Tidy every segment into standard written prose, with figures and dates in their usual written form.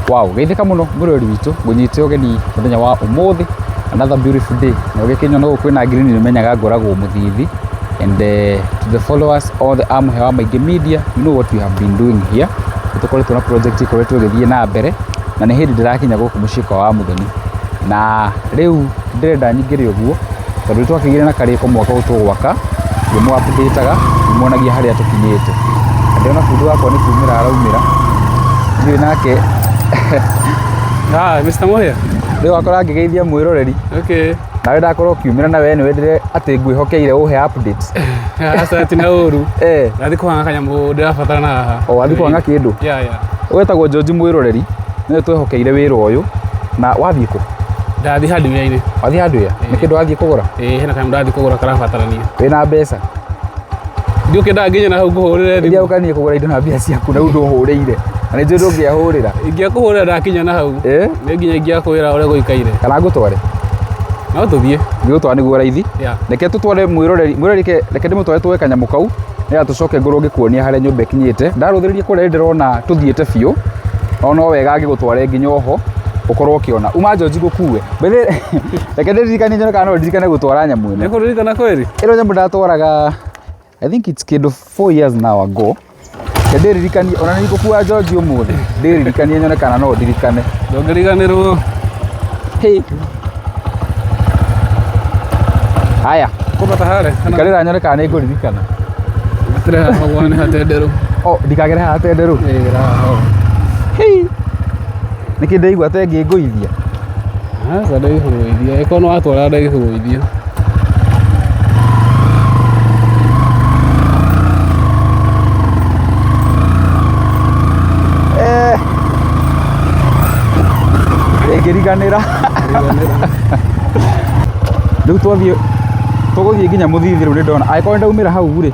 Wow, geithĩka mũno mwĩroreri witũ, ngũnyite ũgeni mũthenya wa ũmũthĩ, another beautiful day. Na ũgĩkĩnyona gũkũ kwĩna green nĩ ũmenyaga ngoragwo Mũthithi. And to the followers all the amũhe wa Maingĩ Media, you know what we have been doing here. Nĩ tũkoretwo na project ikoretwo ĩgĩthiĩ na mbere na nĩ hĩndĩ ndĩrakinya gũkũ mũciĩ kwa wa Mũthoni. Na rĩu ndĩrenda nyingĩre ũguo tondũ nĩ twakĩgĩire na karĩko mwaka ũyũ tũgwaka, ngĩmũ update-aga, ngĩmuonagia harĩa tũkinyĩte. Na ndĩrona bundi wakwa nĩ kumĩra araumĩra, ndiũĩ nake. Ah, Mr. Muhia. Rĩu wakora ngĩgeithia mwĩroreri. Okay. Nawe ndakorwo ũkiumĩra na we nĩwe ndĩre atĩ ngwĩhokeire ũhe updates. Aca ti na ũru. Eh. Ndathi kũhanga kanyamũ ndĩrabatara na haha. O wathiĩ kũhanga kĩndũ? Yeah. Wetagwo George mwĩroreri, nĩwe twehokeire wĩra ũyũ. Na wathiĩ kũ? Ndathi hardware-inĩ. Wathiĩ hardware? Nĩ kĩndũ wathiĩ kũgũra? Ĩĩ, hena kanyamũ ndathi kũgũra karabatarania. Wĩna mbeca? Ndiũkĩendaga nginya na hau ngũhũrĩre thimũ. Ĩrĩa ũkanie kũgũra indo na mbia ciaku na rĩu ndũhũrĩire. Na nĩ njũĩ ndũngĩahũrĩra. Ingĩakũhũrĩra ndakinya na hau. Eh? Nĩ nginya ingĩakwĩra ũrĩa gũikaire. Kana ngũtware? No tũthiĩ. Ngĩgũtwara nĩguo raithi. Yeah. Reke tũtware mwĩroreri, mwĩroreri reke ndĩmũtware tuoe kanyamũ kau nĩgetha tũcoke ngorwo ngĩkuonia harĩa nyũmba ĩkinyĩte. Ndarũthĩrĩria kũrĩa ndĩrona tũthiĩte biũ. No no wega ngĩgũtware nginya oho ũkorwo ũkĩona. Uma George ngũkue. By the reke ndĩririkanie nyone kana no ndirikane gũtwara nyamũ ĩno. Nĩ kũririkana kweri? Ĩno nyamũ ndatwaraga I think it's kĩndũ 4 years now ago. Reke ndĩririkanie ona nĩ ngũkua George ũmũthĩ. Ndĩririkanie nyone kana no ndirikane. Ndũngĩriganĩrwo. Hey. Haya, Kũbata harĩa. ikarĩra nyone kana nĩ ngũririkana. Hatirĩ haha ũguo nĩ hatenderũ. Oh, ndikagere haha tenderũ. Ĩĩ, haha ũguo. Hey. Nĩkĩ ndĩraigua ta ĩngĩngũithia? Aca ndĩgĩkũgũithia. Ĩkorwo nĩ watwara ndĩgĩkũgũithia. Eh. Ĩngĩriganĩra. Rĩu twathiĩ tũgũthiĩ nginya Mũthithi rĩu nĩ ndona. Angĩkorwo nĩ ndaumĩra hau rĩ,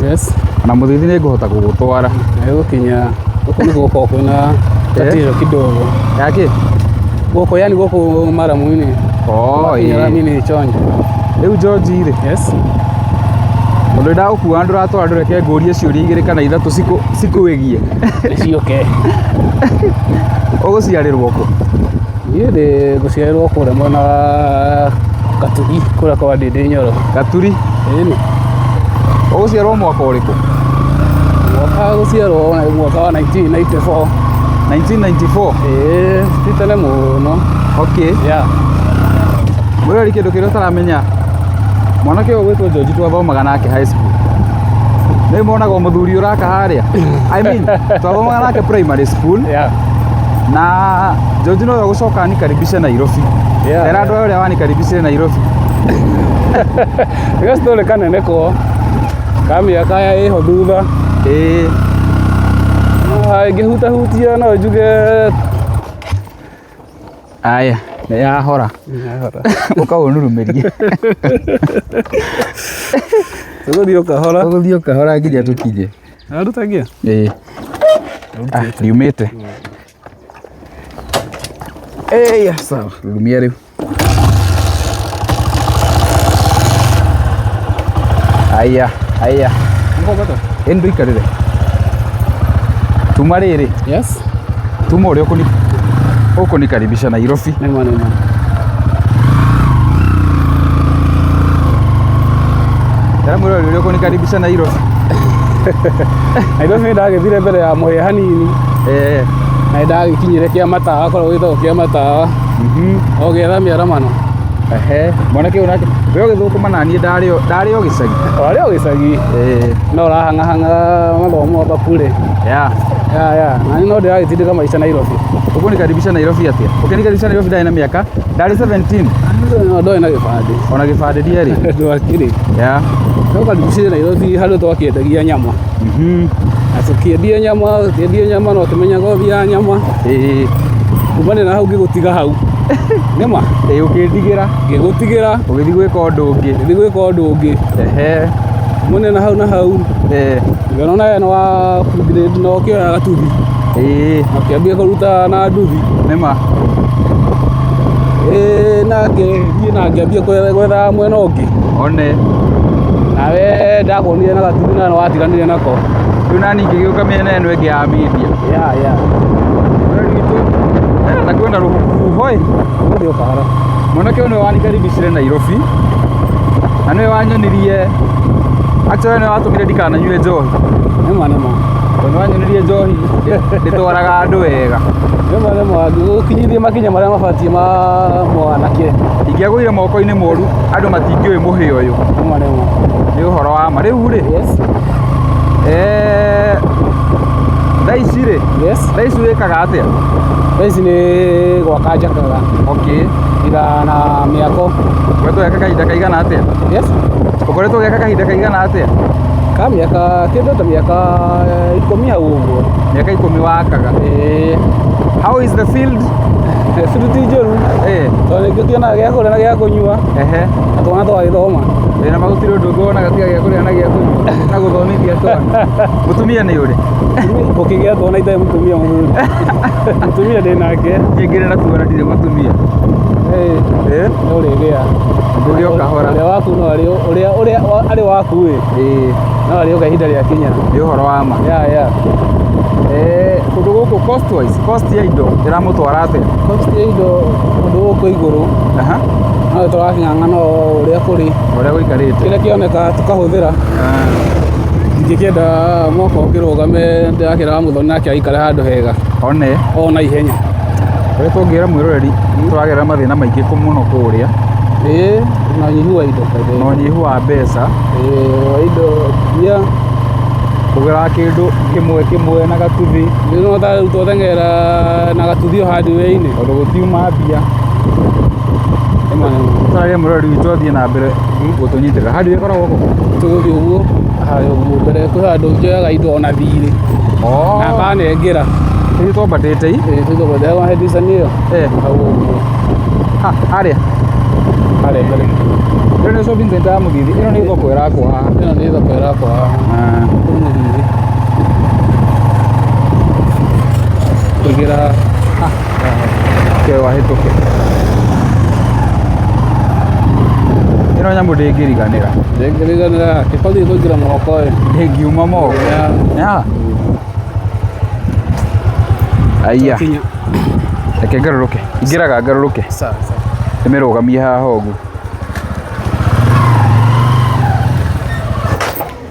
Yes. ona Mũthithi nĩ ngũhota gũgũtwara. Gũkinya gũkũ nĩ gũkoragwo kwĩna tatizo kidogo. Yakĩ? Gũkũ yani gũkũ maramu-inĩ. Oh, Wakinya ĩĩ. rami-inĩ chonjo. Rĩu George rĩ, Yes. tondũ ndagũkua ndũratwara ndũreke ngũrie ciũria igĩrĩ kana ithatũ cikũĩgie. Nĩciũke. Ũgũciarĩrwo kũ? Niĩ ndĩ ngũciarĩrwo kũrĩa mwena wa Gaturi kũrĩa kwa Ndĩndĩ Nyoro. Gaturi? Ĩni. Ũgũciarwo mwaka ũrĩkũ? Mwaka gũciarwo mwaka wa 1994. 1994? Ĩĩ, ti tene mũno. Okay. Yeah. Mwĩrori kĩndũ kĩrĩa ũtaramenya, mwanake ũyũ ũgwĩtwo George twathomaga nake high school. Nĩ monaga mũthuri ũraka harĩa. I mean, twathomaga nake primary school. Yeah. Na George nowe ũgũcoka anikaribishe Nairobi. Yeah, Era yeah. andũ aya ũrĩa wanikaribishire Nairobi. Nĩ story kanene ko ka mĩaka ya ĩho thutha. Ĩĩ. Ingĩhutahutia no njuge Aya, nĩ yahora. Ũkaũnurumĩrie. Tũgũthiĩ o kahora. Tũgũthiĩ o kahora nginya tũkinye. Aruta ngia? Ĩĩ. Ah, riumĩte. Ĩya, sawa, rurumia rĩu. Aya, aya. Ĩ ndũikarĩre. Tuma rĩrĩ. Yes. Tuma ũrĩa ũkũnikaribisha Nairobi. Nĩma nĩma. Tera mwĩroreri ũrĩa ũkũnikaribisha Nairobi. Nairobi nĩndagĩthire mbere ya mũhĩa hanini. Eh. Na nĩndagĩkinyire kĩa matawa kũrĩa gwĩtagwo kĩa matawa. O gĩetha mĩaramano. Ehe, mwanake ũyũ nake we ũgĩthũkũma naniĩ ndarĩ o gĩcagi. Warĩ o gĩcagi. Eh. No ũrahang'ahang'a mathomo bakure. Yeah. Ya ya, na niĩ no ndĩragĩtindĩka maica Nairobi. Ũkũnikaribisha Nairobi atĩa? Ũkĩnikaribisha Nairobi ndarĩ na mĩaka, ndarĩ 17. No ndoĩ na gĩbandĩ. Ona gĩbandĩ ndiarĩ. Ndwakĩrĩ. Yeah. Tũkaribicire Nairobi handũ twakĩendagia nyama. Na tũkĩendia nyama, tũkĩendia nyama no tũmenyaga ũthi ya nyama. Ĩĩ. Kumania na hau ngĩgũtiga hau. Nĩma? Ĩĩ ũkĩndigĩra. Ngĩgũtigĩra. Ũgĩthiĩ gwĩka ũndũ ũngĩ. Ngĩthiĩ gwĩka ũndũ ũngĩ. Ehe. Kumania na hau na hau. Ĩĩ. Ngĩona ona we nĩ wa upgrade na ũkĩoya gatuthi. Ĩĩ. Na ũkĩambia kũruta na nduthi. Nĩma. Ĩĩ na ngĩthiĩ na ngĩambia gwetha mwena ũngĩ. One. Nawe ndakuonire na gatuthi na nĩ watiganire nako. Rĩu nani ngĩgĩũka mĩena ĩno ĩngĩ ya media. Ya ya. Witũ Kwĩna rũhuho ĩ. Ũgũthiĩ o kahora. Mwanake ũyũ nĩwe wanikaribicire Nairobi na nĩwe wanyonirie, actually nĩwe watũmire ndikananyue njohi. Nĩma nĩma. Tondũ nĩwe wanyonirie njohi ndĩtwaraga andũ wega. Nĩma nĩma gũkinyithie makinya marĩa mabatiĩ ma mwanake. Ingĩagũire moko-inĩ moru andũ matingĩũĩ mũhĩa ũyũ. Nĩma nĩma. Nĩ ũhoro wa ma. Rĩu rĩ, Yes. Thaa ici rĩ, Yes. thaa ici wĩkaga atĩa? Thaa ici nĩ gwaka njakaga. Okay. Ira na mĩako. Ũkoretwo ũgĩaka kahinda kaigana atĩa? Yes. Ũkoretwo ũgĩaka kahinda kaigana atĩa? Ka mĩaka kĩndũ ta mĩaka 10 hau ũguo. Mĩaka 10 wakaga. Ĩĩ. How is the field? Field ti njũru. Tondũ ningĩ ũtionaga gĩa kũrĩa na gĩa kũnyua. Na twana twagĩthoma. Wĩna ma gũtirĩ ũndũ ũngĩ wonaga tiga gĩa kũrĩa na gĩa kũnyua na gũthomithia twana. Mũtumia nĩ ũrĩ? Gũkĩgĩa twana itarĩ mũtumia mũthuri. Mũtumia ndĩ nake. Niĩ ngĩrĩ na tuona ndirĩ mũtumia. No ũrĩgĩa. Ngũgĩa o kahora. Ũrĩa waku no arĩ ũrĩa ũrĩa arĩ waku ĩ. No arĩũka ihinda rĩakinya. Nĩ ũhoro wa ma. Ya ya. Kũndũ gũkũ cost wise, cost ya indo ĩramũtwara atĩa? Cost ya indo kũndũ gũkũ igũrũ. No tũrakĩng'ang'ana o ũrĩa kũrĩ. Ũrĩa gũikarĩte. Kĩrĩa kĩoneka tũkahũthĩra. Ndingĩkĩenda mwaka ũkĩrũgame ndĩrakĩraga Mũthoni nake aikare handũ hega. One. Ona ihenya. Ũrĩa tũngĩra mwĩroreri tũragerera mathĩna maingĩ mũno kũrĩa. Na ũnyihu wa indo. Na ũnyihu wa mbeca. Wa indo mbia. Kũgũra kĩndũ kĩmwe kĩmwe na gatuthi. Rĩu no ta rĩu twateng'era na gatuthi o hardware-inĩ. Tondũ gũtiuma mbia. Tũraria mwĩroreri witũ athiĩ na mbere gũtũnyitĩrĩra. Hardware ĩkoragwo kũ? Tũgũthiĩ ũguo harĩa ũguo mbere kwĩ handũ njoyaga indo ona thirĩ. Na akanengera. Rĩu twambatĩte i? Ĩĩ, twambatĩte wa Henderson ĩyo. Hau ũguo. Ha, harĩa? Harĩa mbere. Ĩno nĩ shopping center ya Mũthithi. Ĩno nĩ thoko ĩrakwo haha. Ĩno nĩ thoko ĩrakwo haha. Kũu Mũthithi. Kũingĩra ha. Kĩo wahĩtũke. Ĩno nyamũ ndĩngĩriganĩra. Ndĩngĩriganĩra. Kĩbatiĩ kũingĩra moko ĩ. Ndĩngiuma moko. Ya. Aya. Reke ngarũrũke. Ingĩraga ngarũrũke. Sawa sawa. Ndĩmĩrũgamie haha ũguo.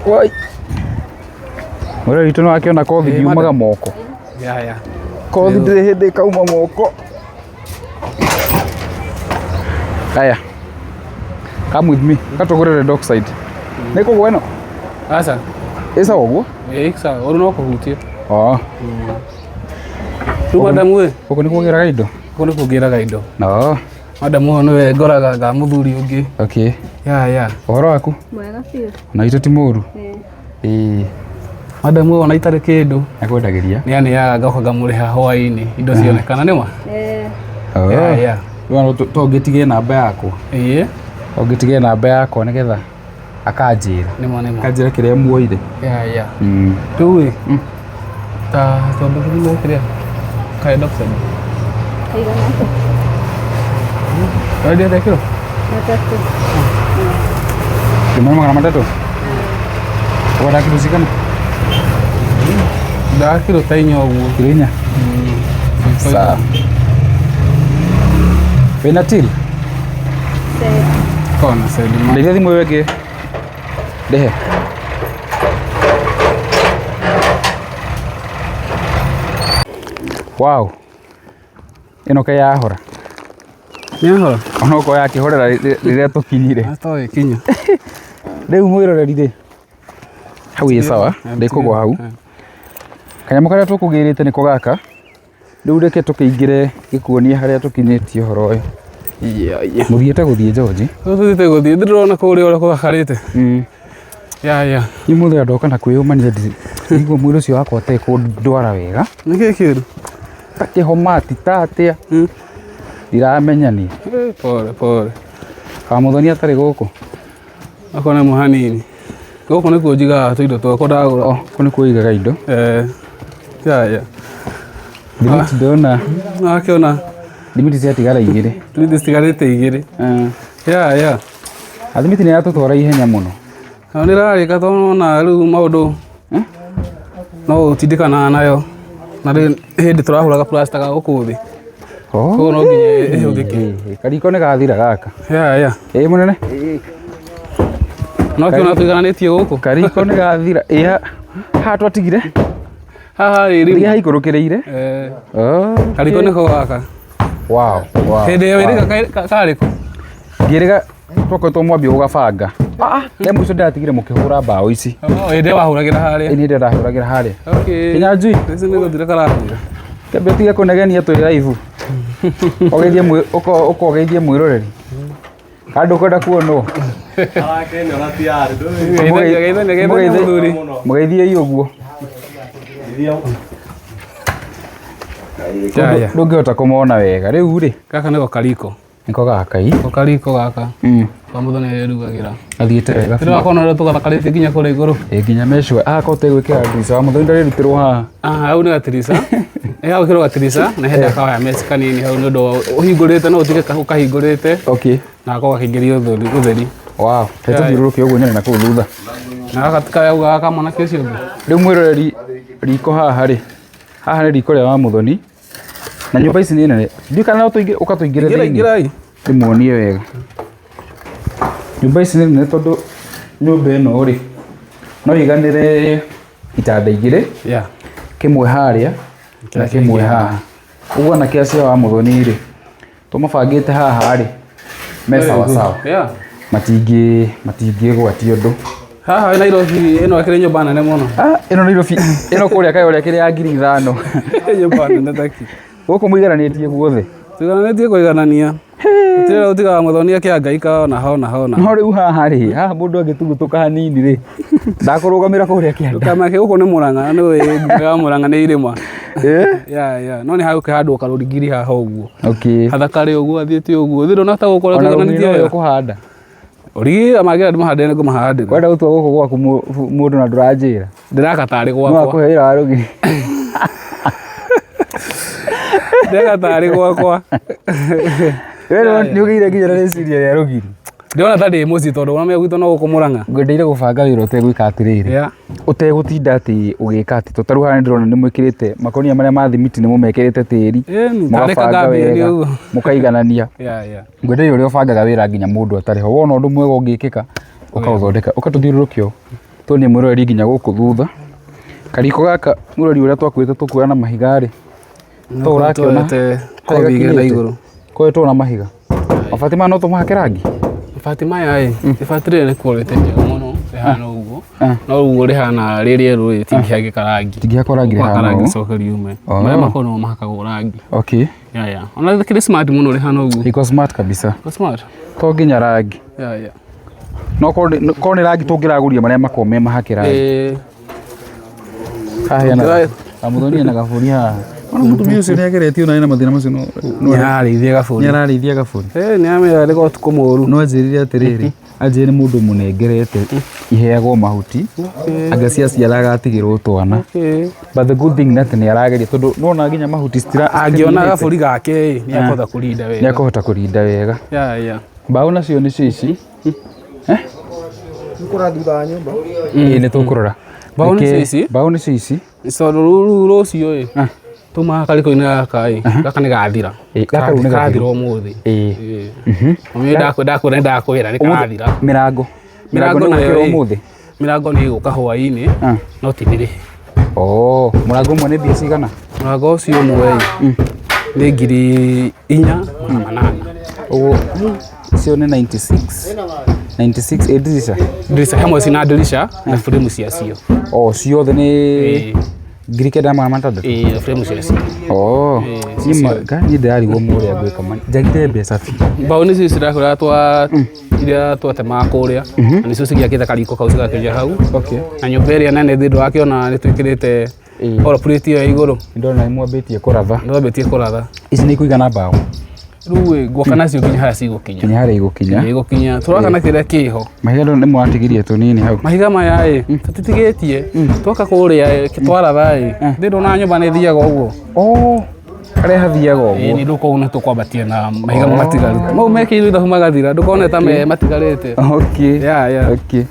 Woi. Mũrori witũ nĩ wakĩona kothi ndiumaga moko. Ya ya. Kothi ndĩrĩ hĩndĩ ĩkauma moko. Aya. Come with me. Katũgũrĩre dockside. Nĩ kũgwa ĩno? Aca. Ĩ sawa ũguo? Ĩ sawa, ũru no kũhutia. Rĩu madamu ĩ. Gũkũ nĩ kũgĩraga indo? Gũkũ nĩ kũgĩraga indo. Madamu ũyũ nĩwe ngoraga nga mũthuri ũngĩ. Okay. Ya ya. Ũhoro waku? Mwega biũ. Na itũ ti mũru. Ĩĩ. Madamu ũyũ ona itarĩ kĩndũ. Akwendagĩria? Nĩ aneaga ngoka ngamũrĩha hwaĩ-inĩ indo cionekana nĩma? Ya ya. Rĩu to ngĩtige namba yakwa. Ĩĩ. To ngĩtige namba yakwa nĩgetha akanjĩra. Nĩma nĩma. Akanjĩra kĩrĩa muoire. Ya ya. Rĩu ĩ. Ta twambe tũthime kĩrĩa? Kaĩ dockside. Kaigana atĩa? Ũrendia atĩa kĩro? 300. Kĩmwe 300? Ũkwenda kiro cigana? Nda kiro ta 4 ũguo. Kiro 4? Sawa. Wĩna till? Kona side ma. Ndeithia thimũ ĩyo ĩngĩ. Ndehe. Wow. Ĩno kaĩ yahora. Nĩ yahora? Onokorwo yakĩhorera rĩrĩa tũkinyire. To ĩkinya. Rĩu mwĩroreri rĩ, hau ĩ sawa, ndĩkũgwa hau. Kanyamũ karĩa tũkũgĩrĩte nĩko gaka. Rĩu reke tũkĩingĩre gĩkuonie harĩa tũkinyĩtie ũhoro ũyũ. Mũthiĩte gũthiĩ George? Tũthiĩte gũthiĩ, ndĩrona kũrĩa ũrĩa gũthakarĩte. Ya ya. Niĩ mũthenya ndoka na kwĩyũmania ndigua mwĩrĩ ũcio wakwa ũtarĩ kũndwara wega. Nĩkĩ kĩũru? Ta kĩhoma ti ta atĩa. Ndiramenya niĩ. Pole pole. Kamũthoni atarĩ gũkũ? Okorwo nĩ hanini. Gũkũ nĩkuo njigaga tũindo twakwa ndagũra. Kũu nĩkuo ũigaga indo? Ya ya. Thimiti ndona. Wakĩona? Thimiti ciatigara 2. Thimiti citigarĩte 2. Ya ya. Thimiti nĩ yatũtwara ihenya mũno. Na nĩ ĩrarĩka tondũ nona rĩu maũndũ no gũtindĩkana nayo. Na rĩu hĩndĩ tũrahũraga plaster ga gũkũ thĩ. Oh. Koguo no nginya ĩhũthĩke. Kariko nĩ gathira gaka. Yeah, yeah. Ĩ mũnene. No kĩona tũigananĩtie gũkũ. Kariko nĩ gathira. Ĩ haha twatigire. Haha rĩ Rĩrĩa rĩu. haikũrũkĩrĩire. Eh, Oh. kariko nĩko gaka. Wow. Wow. Hĩndĩ ĩyo wĩrĩga karĩ kũ? Ngĩrĩga twakoretwo mwambia gũgabanga. Ah, rĩa mũico ndĩratigire mũkĩhũra mbaũ ici. Oh, hĩndĩ ĩyo wahũragĩra harĩa. Ĩ niĩ ndĩrahũragĩra harĩa. Okay. Kinyanjui. Ici nĩ gũthira karathira. Kĩambe ũtige kũnegenia twĩ live. Ũgeithie mwĩ ũkogeithie mwĩroreri. Kana ndũkwenda kuonwo. Geithania, geithania, geithania mũthuri. Mũgeithiei ũguo. Yeah, yeah. Ndũngĩhota kũmona wega. Rĩu rĩ, Gaka nĩko kariko. nĩko gaka ii. Ko kariko gaka. Kwa mũthoni ĩrugagĩra. Gathiĩte wega. Rĩu akona ũrĩa tũgathakarĩtie nginya kũrĩa igũrũ. Ĩ nginya mecua. Ah, ko ũtegwĩkĩra ndirica wa mũthoni ndarĩrutĩrwo haha. Ah, hau nĩ gatirica. Ĩ hau kĩrwo gatirica na hena kawaya mesh kanini hau nĩ ũndũ wa ũhingũrĩte no ũtige ũkahingũrĩte Okay. na gako gakĩingĩria ũtheri ũtheri. Wow. Reke tũthiũrũrũke ũguo nyone na kũu thutha. Na gaka ti kaya gaka mwanake ũcio ũngĩ. Rĩu mwĩroreri riko haha rĩ, haha nĩ riko rĩa wa mũthoni na nyũmba ici nĩ nene. Ndiũĩ kana no tũingĩ ũka tũingĩre Ingĩra thĩinĩ ingĩrai. ndĩmuonie wega. Nyũmba ici nĩ nene tondũ nyũmba ĩno rĩ no ĩiganĩre itanda igĩrĩ, Yeah. kĩmwe harĩa na kĩmwe haha. Ũguo anake acio a wa mũthoni rĩ tũmabangĩte haha rĩ me sawasawa, Yeah. matingĩgwatia ũndũ. Haha Nairobi ĩno ĩkĩrĩ nyũmba nene mũno. Ah, ĩno Nairobi ĩno kũrĩa kaĩ ũrĩa kĩrĩ ya 5,000. Nyũmba nene taki. Gũkũ mũigananĩtie guothe. Tũigananĩtie kũiganania. Gũtirĩ ũtigaga mũthoni akĩhangaika ona ho na ho na. No rĩu haha rĩ, haha mũndũ angĩtugutũka hanini rĩ, ndakũrũgamĩra kũrĩa kĩanda. Ndũkamake gũkũ nĩ Mũrang'a nĩ ũĩ ya Mũrang'a nĩ irĩma. Eh? Yeah, yeah. No nĩ hagũkĩhandwo karũrigiri haha ũguo. Okay. Hathakare ũguo athiĩte ũguo. Thĩ ndona ta gũkũ ũrĩa Ona rũgiri tũigananĩtie no wega. ũkũhanda. Ũrigi magĩra ndĩmahandĩre nĩ ngũmahandĩra. Wenda gũtua gũkũ gwaku mũndũ na ndũranjĩra. Ndĩraka tarĩ No gwakwa. akũhe wĩra wa rũgiri. Ndĩraka tarĩ gwakwa. We nĩ ũgĩire nginya na rĩciria rĩa rũgiri. Ndĩrona ta ndĩ mũciĩ tondũ ona gwitũ no gũkũ Mũrang'a. Ngwendeire gũbanga wĩra ũtegwĩka atĩrĩrĩ. Yeah. Ũtegũtinda atĩ ũgĩka atĩ tondũ ta rĩu haha nĩndĩrona nĩ mwĩkĩrĩte makonia marĩa ma thimiti nĩ mũmekĩrĩte tĩri. Ĩni, tarĩ Mũgabanga kangambia wega, ũguo. mũkaiganania. Yeah, yeah. Ngwendeire ũrĩa ũbangaga wĩra nginya mũndũ atarĩ ho. Wona ũndũ mwega ũngĩkĩka ũkaũthondeka. Ũka tũthiũrũrũke ũũ tuonie mwĩroreri nginya gũkũ thutha. Kariko gaka mwĩroreri ũrĩa twakuĩte tũkuoya na mahiga rĩ, to ũrakĩona Tuoete harĩa kothi igĩrĩ na gakinyĩte. igũrũ. Koetwo na mahiga. Mabati maya no tũmahake rangi? Mabati maya ĩ, ibati rĩrĩ nĩ quality njega mũno rĩhana ũguo. Ah. No ũguo rĩhana rĩ rĩerũ rĩ rĩtingĩhakĩka rangi. Rĩtingĩhakwo rangi Ũkũhaka rĩhana rangi ũũ. rĩcoke riume. Oh. Marĩa makoragwo mahakagwo rangi. Okay. Yeah, yeah. Ona kĩrĩ smart mũno rĩhana ũguo. Iko smart kabisa. Iko smart. To nginya rangi. Yeah, yeah. No korwo nĩ rangi tũngĩragũria marĩa makoragwo me mahake rangi. Eh, Haha hena Amuthoni ena gaburi haha. Ona mũtumia ũcio nĩ ageretie ona ena mathĩna macio no nĩararĩithia gabũri. nĩ ararĩithia gaburi. Eh, nĩamera nĩ ũtukũ mũũru. No anjĩrire atĩrĩrĩ, anjĩrire nĩ mũndũ mũnengerete iheagwo mahuti anga ciaciara agatigĩrwo twana. Okay. But the good thing nĩ atĩ nĩ arageria tondũ nĩwona nginya mahuti Angĩona gabũri gake ĩ, nĩ akũhota kũrinda nĩ wega. akũhota kũrinda wega. Yeah, yeah. Mbaũ nacio nĩcio ici. Nĩkũra thutha wa nyũmba. Ĩĩ nĩ tũkũrora. Mbaũ nĩcio Reke- ici? Mbaũ nĩcio ici. Tondũ rĩu rũciũ ĩ, tumaga kariko-inĩ gaka ĩ, gaka nĩ gathira. Ĩ, gaka rĩu nĩ Karathira gathiru. ũmũthĩ. Ĩĩ. Ĩ. Ũmũthĩ ndakwĩra nĩndakwĩra nĩ karathira. Mĩrango. Mĩrango nĩ nayo gũkĩra ĩ, ũmũthĩ. Mĩrango nĩ ĩgũka hwaĩ-inĩ Ah. no ti mĩrĩhe. Oh, mũrango ũmwe nĩ mbia cigana? Mũrango ũcio ũmwe ĩ, nĩ 4,800. Ũguo icio nĩ 96. 96 ĩ dirisha. Ndirisha hamwe cina ndirisha na frame ciacio. Oh, ciothe nĩ Ĩ, 9,600. ĩ, na frame ciacio. Oh, Ĩ, niĩ niĩ ndĩrarigwo mũrĩa ngwĩka man. Njagire mbeca biũ. Mbaũ nĩcio cirakwĩra twa iria twatemaga kũrĩa na nĩcio cigĩakĩte kariko kau cigakĩria hau. Okay. Na nyũmba ĩrĩa nene thĩ ndũrakĩona nĩ twĩkĩrĩte Ĩ. oro plate ĩyo ya igũrũ. Ndona nĩ mwambĩtie kũratha. Nĩtwambĩtie kũratha. Ici nĩ ikũigana mbaũ. Rĩu ĩ, ngwaka nacio nginya harĩa cigũkinya. Nginya harĩa igũkinya. Igũkinya. Tũraka na kĩrĩa kĩho. Mahiga ndona nĩ mwatigirie tũnini hau. Mahiga maya ĩ, tũtitigĩtie. Twoka kũrĩa ĩ, twaratha ĩ, thĩ ndũna nyũmba nĩ ĩthiaga ũguo. Oh, harĩa hathiaga Ĩ, ũguo. nĩ ndũkũu nĩ tũkwambatia na mahiga matigaru. Mau mekĩirwo ithabu magathira, ndũkone ta me matigarĩte. Okay. Yeah, yeah. Okay.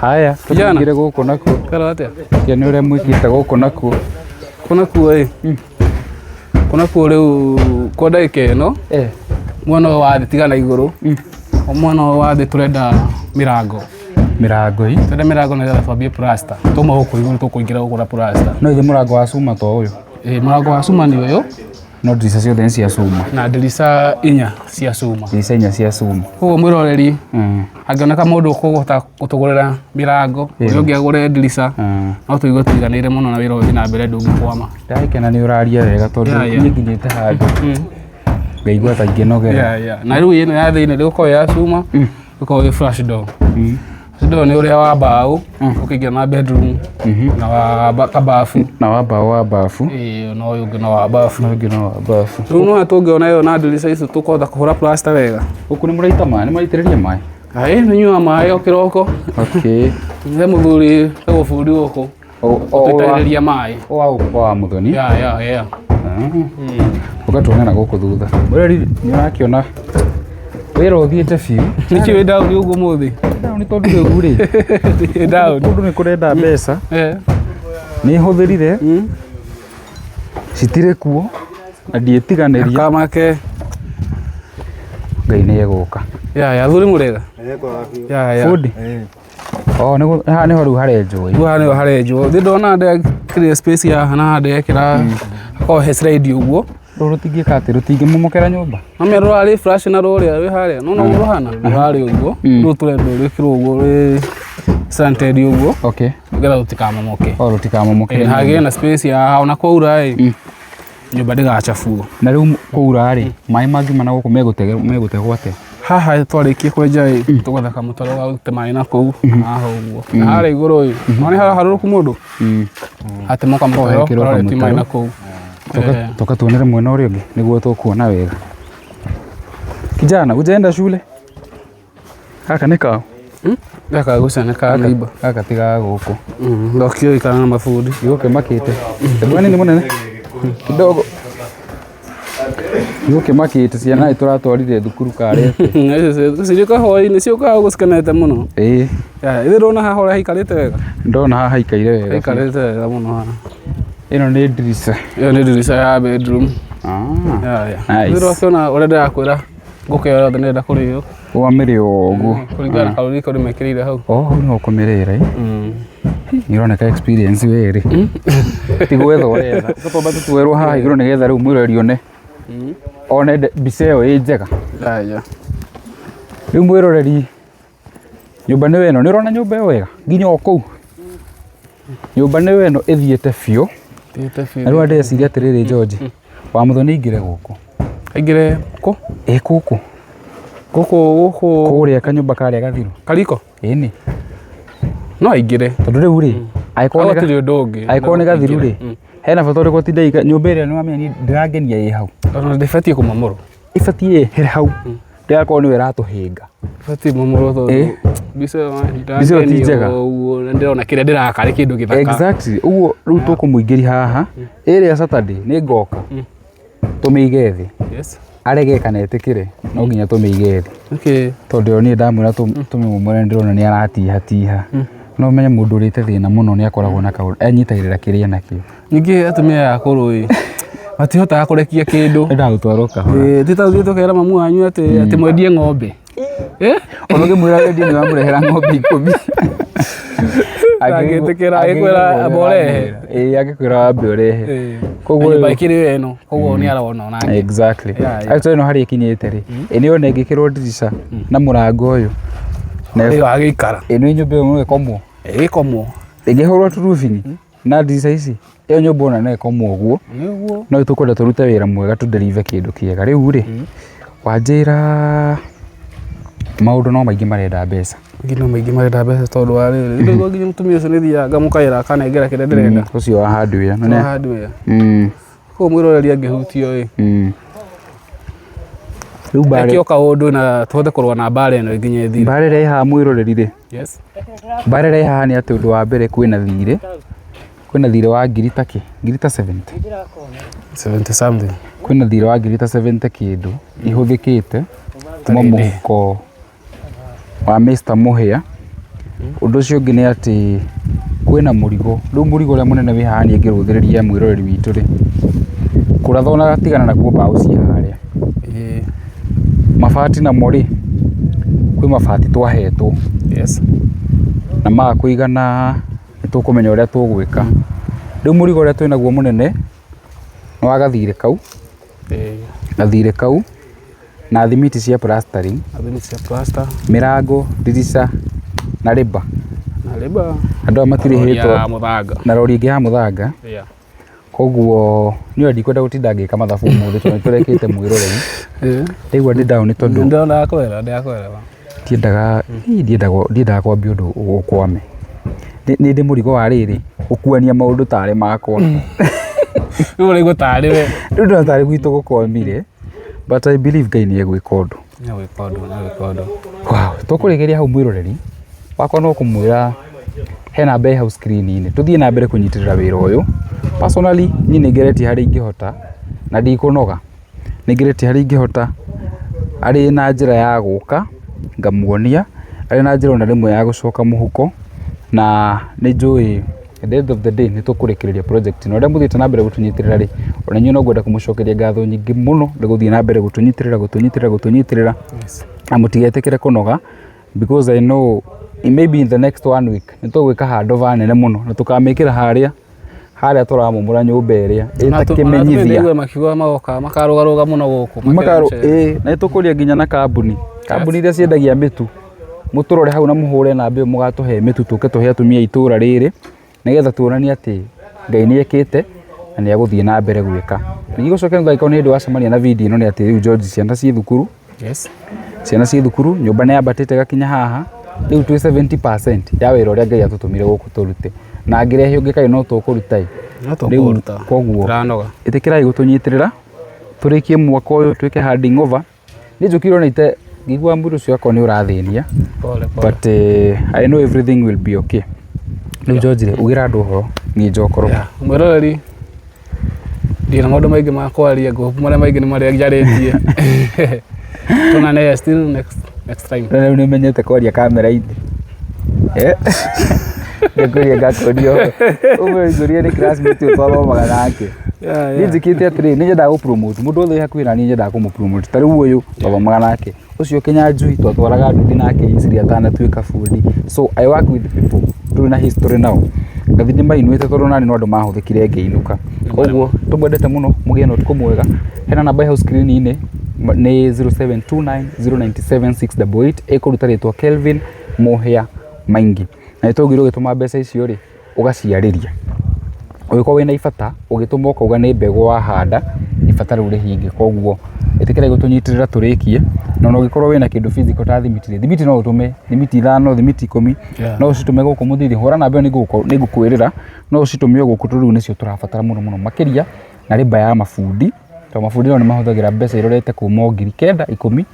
Haya, Kijana. tũingĩre gũkũ nakuo. Karo atĩa? Kĩa nĩ ũrĩa mwĩkĩte gũkũ nakuo. Kũ nakuo ĩ. Kũ nakuo rĩu Rĩu kwa ndagĩka ĩno mwena ũyũ wa thĩ tiga na igũrũ, mwena ũyũ wa thĩ tũrenda mĩrango. Mĩrango ĩ. Tũrenda mĩrango nĩgetha twambie plaster. Twauma gũkũ igũrũ tũkũingĩra gũkũ na plaster. No ithe mũrango wa cuma to ũyũ? Ĩĩ, mũrango wa cuma nĩ ũyũ. No ndirica ciothe nĩ cia cuma. Na ndirica inya cia cuma. Ndirica inya cia cuma. Koguo mwĩroreri angĩoneka mũndũ ũkũhota gũtũgũrĩra mĩrango, ũrĩa ũngĩ agũre ndirica, no tũigue tũiganĩire mũno na wĩra ũyũ ũthiĩ na mbere ndũngĩkwama. Ndagĩkena nĩ ũraria wega tondũ niĩ nginyĩte handũ ngaigua ta ingĩnogera. Yeah. Na rĩu ĩno ya thĩinĩ ndĩgũkorwo ĩ ya cuma, ĩgũkorwo ĩ flush door. Flush door nĩ ũrĩa wa mbaũ, ũkĩingĩra na bedroom na wa kababu. Na wa mbaũ wa babu. Ĩĩ, na ũyũ ũngĩ no wa babu. Na ũngĩ no wa babu. Rĩu nĩwona tũngĩona ĩyo na ndirica icio tũkũhota kũhũra plaster wega. Gũkũ nĩ mũraita maĩ, nĩ mũraitĩrĩria maĩ? Aĩ, nĩ nyuaga maĩ o kĩroko. Okay. He mũthuri wĩtagwo bundi gũkũ. Ũtũitagĩrĩria maĩ. Wa gũkũ kwa wa Mũthoni. Yeah. Ũka tuone na gũkũ thutha. Mũreri nĩ ũrakĩona wĩra ũthiĩte biũ. Nĩkĩ wĩ down ũguo ũmũthĩ? Down tondũ rĩu rĩ. Wĩ down. Kũndũ nĩ kũrenda mbeca. Nĩ hũthĩrire. Citirĩ kuo na ndiĩtiganĩria. Kamake. Ngai nĩ egũka. Yeah, athuri mũrega? Yeah. Fundi. Oh, nĩguo haha nĩho rĩu harenjwo. Rĩu haha nĩho harenjwo. Thĩ ndona ndekĩrire space ya haha na haha ndekĩra hakorwo he slide ũguo. Rũrũ rũtingĩka atĩ rũtingĩmomokera nyũmba. Mami rũrarĩ flash na rũrĩa rwĩ harĩa. No no rũhana rũrarĩ ũguo. Rĩu tũrenda rwĩkĩrwo ũguo rwĩ slanted ũguo. Okay. Nĩgetha rũtikamomoke. Oh, rũtikamomokere. Hagĩe na space ya ona kwaura ĩ nyũmba ndĩgacabwo. Na rĩu kwaura rĩ, maĩ mangiuma na gũkũ megũtegwo atĩa? Haha twarĩkia kwenja ĩ tũgwetha kamũtaro ga gũte maĩ na kũu haha ũguo. Na harĩa igũrũ ĩ nĩ haraharũrũku mũndũ hatemwo kamũtaro hekĩrwo karoretie maĩ kamũtaro. na kũu. Toka tuonere mwena ũrĩa ũngĩ nĩguo tũkuona wega. Kijana, hujaenda shule? Gaka nĩ kao? Gaka gũca nĩ ka neighbor. Gaka ti ga gũkũ. Ndokire gũikara na mabundi. Gũkĩmakĩte. Hebu nini mũnene? Kidogo. Gũkĩmakĩte ciana nĩ tũratwarire thukuru karĩa. Ciũka hwaĩ-inĩ ciũkaga ũguo cikenete mũno. Ĩĩ. Ithe ndona haha ũrĩa haikarĩte wega. Ndona haha haikaire wega. Haikarĩte wega mũno haha. Ĩno nĩ ndirica. Ĩyo nĩ ndirica ya bedroom. Nice. Ithe ndakĩona ũrĩa ndĩrakwĩra ngũkũ ĩyo yothe nĩrenda kũrĩo. Wamĩrĩo ũguo. Kũringana na karũriko ndĩmekĩrĩire hau. Oh, hau no ũkũmĩrĩra ĩ. Nĩ ũroneka experience we rĩ. Ti gwetha ũretha. Tũkwamba tũtwerwo haha igũrũ nĩgetha rĩu mwĩroreri one. One mbica ĩyo ĩ njega. Rĩu mwĩroreri nyũmba nĩyo ĩno. Nĩ ũrona nyũmba ĩyo wega? Nginya o kũu. Nyũmba nĩyo ĩno ĩthiĩte biũ. Ĩthiĩte biũ. Na rĩu ndĩreciria atĩrĩrĩ George, wa Mũthoni aingĩre gũkũ. Aingĩre kũ? Ĩ gũkũ. Gũkũ gũkũ. Kũrĩa kanyũmba karĩa gathiru. Kariko? Ĩni. No aingĩre. Tondũ rĩu rĩ, angĩkorwo Gũtirĩ ũndũ ũngĩ. angĩkorwo nĩ gathiru rĩ, hena bata ũrĩkũ ũtinda nyũmba ĩrĩa nĩwamenya niĩ ndĩrangenia ĩ hau. Ona ndĩbatiĩ kũmomorwo. Ĩbatiĩ ĩhere hau. Ndĩgakorwo nĩyo ĩratũhĩnga. Ĩbatiĩ kũmomorwo tondũ mbica ĩyo Mbica ĩyo ti njega. ũguo na ndĩrona kĩrĩa ndĩraka nĩ kĩndũ gĩthaka. Exactly. Ũguo rĩu tũkũmũingĩria haha. Ĩrĩa Saturday nĩ ngoka. Tũmĩige thĩ. Yes. Arege kana etĩkĩre no nginya tũmĩige thĩ. Okay. Tondũ ĩyo niĩ ndamwĩra tũmĩmomore ndĩrona nĩ aratihatiha. No ũmenye mũndũ ũrĩte thĩna mũno nĩ akoragwo na kaũndũ enyitagĩrĩra kĩrĩa nakĩo. Ningĩ atumia aya akũrũ ĩ matihotaga kũrekia kĩndũ. Endaga gũtwarwo kahora. Ti ta ũthiĩ tũkera mamu wanyu atĩ mwendie ng'ombe. Ona ũngĩmwĩra wendie nĩ wamũrehera ng'ombe 10. Angĩtĩkĩra agĩkwĩra amba ũrehe. Ĩĩ angĩkwĩra wambe ũrehe. Koguo nyũmba ĩkĩrĩ ĩno koguo nĩ arona onake. Exactly. Actually ĩno harĩa ĩkinyĩte rĩ, ĩno yona ĩngĩkĩrwo ndirica na mũrango ũyũ. Ĩyo agĩikara. Ĩno nyũmba ĩyo no ĩkomwo. Ĩgĩkomwo. Ĩngĩhũrwo turubini na ndirica ici, ĩyo nyũmba ona no ĩkomwo ũguo. Nĩguo. No tũkwenda tũrute wĩra mwega tũ deliver kĩndũ kĩega. Rĩu rĩ, wanjĩra maũndũ no maingĩ marenda mbeca. Maingĩ no maingĩ marenda mbeca tondũ wa rĩrĩ. Rĩu nginya mũtumia ũcio nĩ thiaga ngamũkaĩra akanengera kĩrĩa ndĩrenda. Ũcio wa hardware. Wa hardware. Koguo mwĩroreri angĩhutio ĩ. Rĩu mbara Eke o kaũndũ na tũhote kũrũa na mbara ĩno nginya ĩthire. Mbara ĩrĩa ĩ haha mwĩroreri rĩ. Yes. Mbara ĩrĩa ĩ haha nĩ atĩ ũndũ wa mbere kwĩna thirĩ. Kwĩna thirĩ wa ngiri ta kĩ? Ngiri ta 70. 70 something. Kwĩna thirĩ wa ngiri ta 70 kĩndũ ihũthĩkĩte kuma mũhuko wa Mr. Mũhĩa. Ũndũ ũcio ũngĩ nĩ atĩ kwĩna mũrigo. Rĩu mũrigo ũrĩa mũnene wĩ haha niĩ ngĩrũthĩrĩria mwĩroreri witũ rĩ, Kũratha ona tigana nakuo mbaũ ciĩ harĩa. Ĩĩ. Mabati namo rĩ, kwĩ mabati twahetwo. Yes. Na maga kũigana nĩ tũkũmenya ũrĩa tũgwĩka. Rĩu mũrigo ũrĩa twĩnaguo mũnene nĩ wa gathirĩ kau. Ĩĩ. Gathirĩ kau na thimiti cia plastering. Na thimiti cia plaster. Mĩrango, ndirica na rĩba. Na rĩba. Andũ aya matirĩhĩtwo. Rori ya mũthanga. Na rori ĩngĩ ya mũthanga. Yeah. Koguo niĩ ndikwenda gũtinda ngĩka mathabu ũmũthĩ tondũ nĩtũrekĩte mwĩroreri. Ndaigua ndĩ down tondũ Ndĩrakwĩra ndĩrakwĩra. ndiendaga ndiendaga kwambia ũndũ ũkwame. Nĩ ndĩ mũrigo wa rĩrĩ gũkuania maũndũ tarĩ makwa. Rĩu ũraigua tarĩ we. Rĩu ndĩrona tarĩ gwitũ gũkwamire but I believe Ngai nĩ egwĩka ũndũ. Nĩ egwĩka ũndũ, nĩ egwĩka ũndũ. Wow, tũkũrĩkĩria hau mwĩroreri wakwa no kũmwĩra he namba ĩ hau screen-inĩ tũthiĩ na mbere kũnyitĩrĩra wĩra ũyũ. Personally niĩ nĩ ngeretie harĩa ingĩhota na ndikũnoga, nĩ ngeretie harĩa ingĩhota arĩ na njĩra ya gũka ngamuonia, arĩ na njĩra ona rĩmwe ya gũcoka mũhuko na nĩ njũĩ at the end of the day nĩ tũkũrĩkĩrĩria project ĩno. Arĩa mũthiĩte na mbere gũtũnyitĩrĩra rĩ, ona inyuĩ no ngwenda kũmũcokeria ngatho nyingĩ mũno nĩ gũthiĩ na mbere gũtũnyitĩrĩra gũtũnyitĩrĩra gũtũnyitĩrĩra na mũtigetĩkĩre kũnoga because I know maybe in the next one week nĩ tũgwĩka handover nene mũno na tũkamĩkĩra harĩa harĩa tũramomora nyũmba ĩrĩa ĩta kĩmenyithia. Ndaigua makiuga magoka makarũgarũga mũno gũkũ. Makarũ ĩĩ na nĩtũkũria nginya na kambuni kambuni iria ciendagia mĩtu mũtũrore hau na mũhũre namba ĩyo mũgatũhe mĩtu tũke tũhe atumia a itũra rĩrĩ nĩgetha tuonanie atĩ Ngai nĩ ekĩte na nĩ egũthiĩ na mbere gwĩka. Ningĩ gũcokia ngatho angĩkorwo nĩ hĩndĩ wacemania na video ĩno nĩ atĩ rĩu George ciana ciĩ thukuru. Yes. Ciana ciĩ thukuru, nyũmba nĩ yambatĩte ĩgakinya haha, rĩu twĩ 70% ya wĩra ũrĩa Ngai atũtũmire gũkũ tũrute. Na angĩrehe ũngĩ kaĩ no tũkũruta ĩ. No tũkũruta. Koguo Ndĩranoga. ĩtĩkĩrai gũtũnyitĩrĩra tũrĩkie mwaka ũyũ twĩke handing over. Niĩ njũkire ona ite ngĩigua mwĩrĩ ũcio wakwa nĩ ũrathĩnia. Pole pole. But I know everything will be okay. Rĩu George rĩ, ugĩra andũ ũhoro niĩ njokorwo. Mwĩroreri ndirĩ na maũndũ maingĩ ma kwaria ngũhope marĩa maingĩ nĩ marĩa njarĩtie. Tuonane still next time. Rĩu nĩ ũmenyete kwaria kamera-inĩ. Ngakũria ngakũria ũhoro. Ũmwe ngũria nĩ classmate ũyũ twathomaga nake. Niĩ njĩkĩte atĩrĩrĩ, nĩ nyendaga gũ promote mũndũ wothe wĩ hakuhĩ na niĩ nyendaga kũmũ promote. Ta rĩu ũyũ twathomaga nake, ũcio Kĩnyanjui twatwaraga nduthi nake Eastleigh atanatuĩka bundi. So I work with people tũrĩ na history nao. Ngathi ndĩmainũĩte tondũ nani no andũ mahũthĩkire ngĩinũka. Koguo tũmwendete mũno, mũgĩe na ũtukũ mwega. Hena namba ĩ hau screen-inĩ nĩ 0729097688 ĩkũruta rĩtwa Kelvin Mũhĩa Maingi. Na nĩ twaugire ũgĩtũma mbeca icio rĩ, ũgaciarĩria. Ũngĩkorwo wĩna ibata, ũgĩtũma ũkauga nĩ mbegũ wahanda, ibata rĩu rĩhinge. Koguo ĩtĩkĩrai gũtũnyitĩrĩra tũrĩkie, na ona ũngĩkorwo wĩna kĩndũ physical ta thimiti rĩ, thimiti no ũtũme, thimiti ithano, thimiti ikũmi, no ũcitũme gũkũ mũthithi, hũra namba ĩyo nĩngũkwĩrĩra, no ũcitũme o gũkũ tondũ rĩu nĩcio tũrabatara mũno mũno makĩria, na rĩmba ya mabundi, tondũ mabundi nao nĩ mahũthagĩra mbeca irorete kuma o 9,000 10,000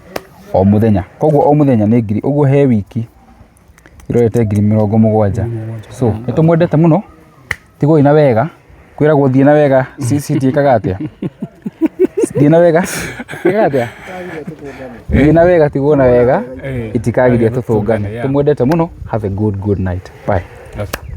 o mũthenya. Koguo o mũthenya nĩ ngiri, ũguo he wiki irorete 70,000. So nĩ tũmwendete mũno, tigwoi na wega, kwĩragwo thiĩ na wega, citiĩkaga atĩa? Thiĩ na wega, ciĩkaga atĩa? Thiĩ na wega tigwo na wega, itikagiria tũtũngane. Tũmwendete mũno, have a good good night. Bye. Okay.